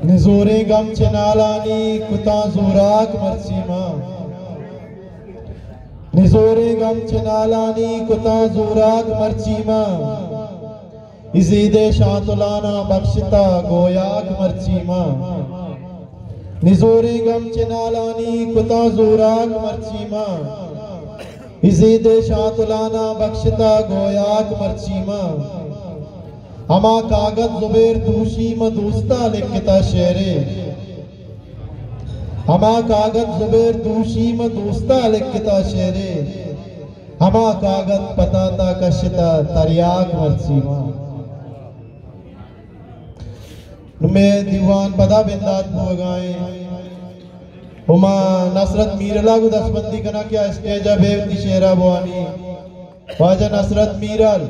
نزوریں گم چہ نالانی کتاں زوراک مرچی ما۔ نزوریں گم چہ نالانی کتاں زوراک مرچی ما۔ ازید ءِ شاتلانا بخشتا گویاک مرچی ما۔ نزوریں گم چہ نالانی کتاں زوراک مرچی ما۔ ازید ءِ شاتلانا بخشتا گویاک مرچی ما۔ ہما کاگد زبیر دوشی ما دوستا لکھتا شعرے۔ ہما کاگد زبیر دوشی ما دوستا لکھتا شعرے۔ ہما کاگد پتاتا کشتا تریاک مرچی ما۔ نوں مئے دیوان پدا بندات بوگائیں۔ ہما نصرت میرلا گوں دستبندی کناں کہ آ اسٹیجا بے وتی شعرا بوانی۔ واجہ نصرت میرل۔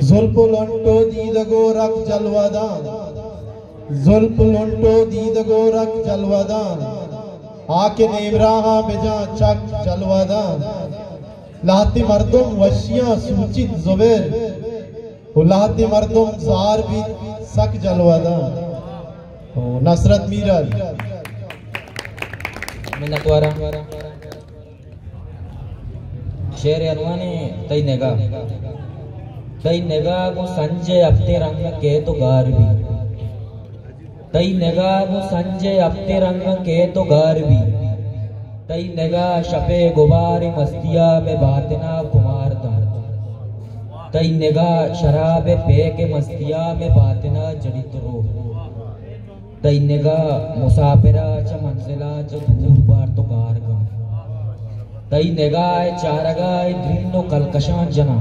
زلپ و لنٹ و دیدگ و رک جلوہ داں۔ زلپ لنٹ و دیدگ و رک جلوہ داں، آ کہ نیمراہاں بجاں چک جلوہ داں۔ لہتے مردم وشیاں سوچیت زبیر، و لہتے مردم زار بیت سک جلوہ داں۔ و نصرت میرل۔ منتواراں۔ شعر عنوان ایں تئی نگاہ۔ تئی نگاہ گوں سنج ءِ ہپتیں رنگ ءَ کیت و گار بی۔ تئی نگاہ گوں سنج ءِ ہپتیں رنگ ءَ کیت و گار بی۔ تئی نگاہ شپ ءِ گبار ءِ مستی ءَ مئے باتن ءَ کمار دنت۔ تئی نگاہ شراب ءِ پیک ءِ مستی ءَ مئے باتن ءَ جڑیت روت۔ تئی نگاہ مساپر ءَ چہ منزل ءَ چہ دور بارت و گار کنت۔ تئی نگاہ ءِ چارگ ءَ اے درین و کلکشان جناں۔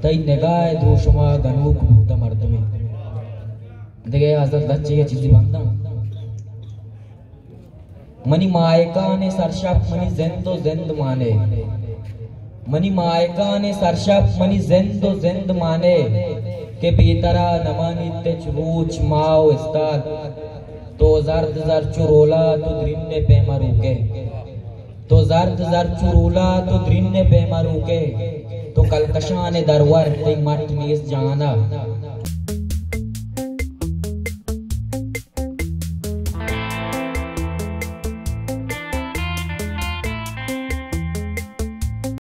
تئی نگاہ ءِ دروشم ءَ گنوک بوتہ مردمے۔ دگہ حضرت لچے ءَ چیزے بنداں۔ منی ماہکان ءِ سرشپ منی زند و زند مانے۔ منی ماہکان ءِ سرشپ منی زند و زند مانے، کہ بے ترا نہ مانیت ہچ روچ، ماہ و استال۔ تو زرد زر چو رولا تو درین ءِ پیما روکے۔ تو زرد زر چو رولا تو درین ءِ پیما روکے۔ تو کلکشان ءِ درور تئی مٹ نیست جہانا۔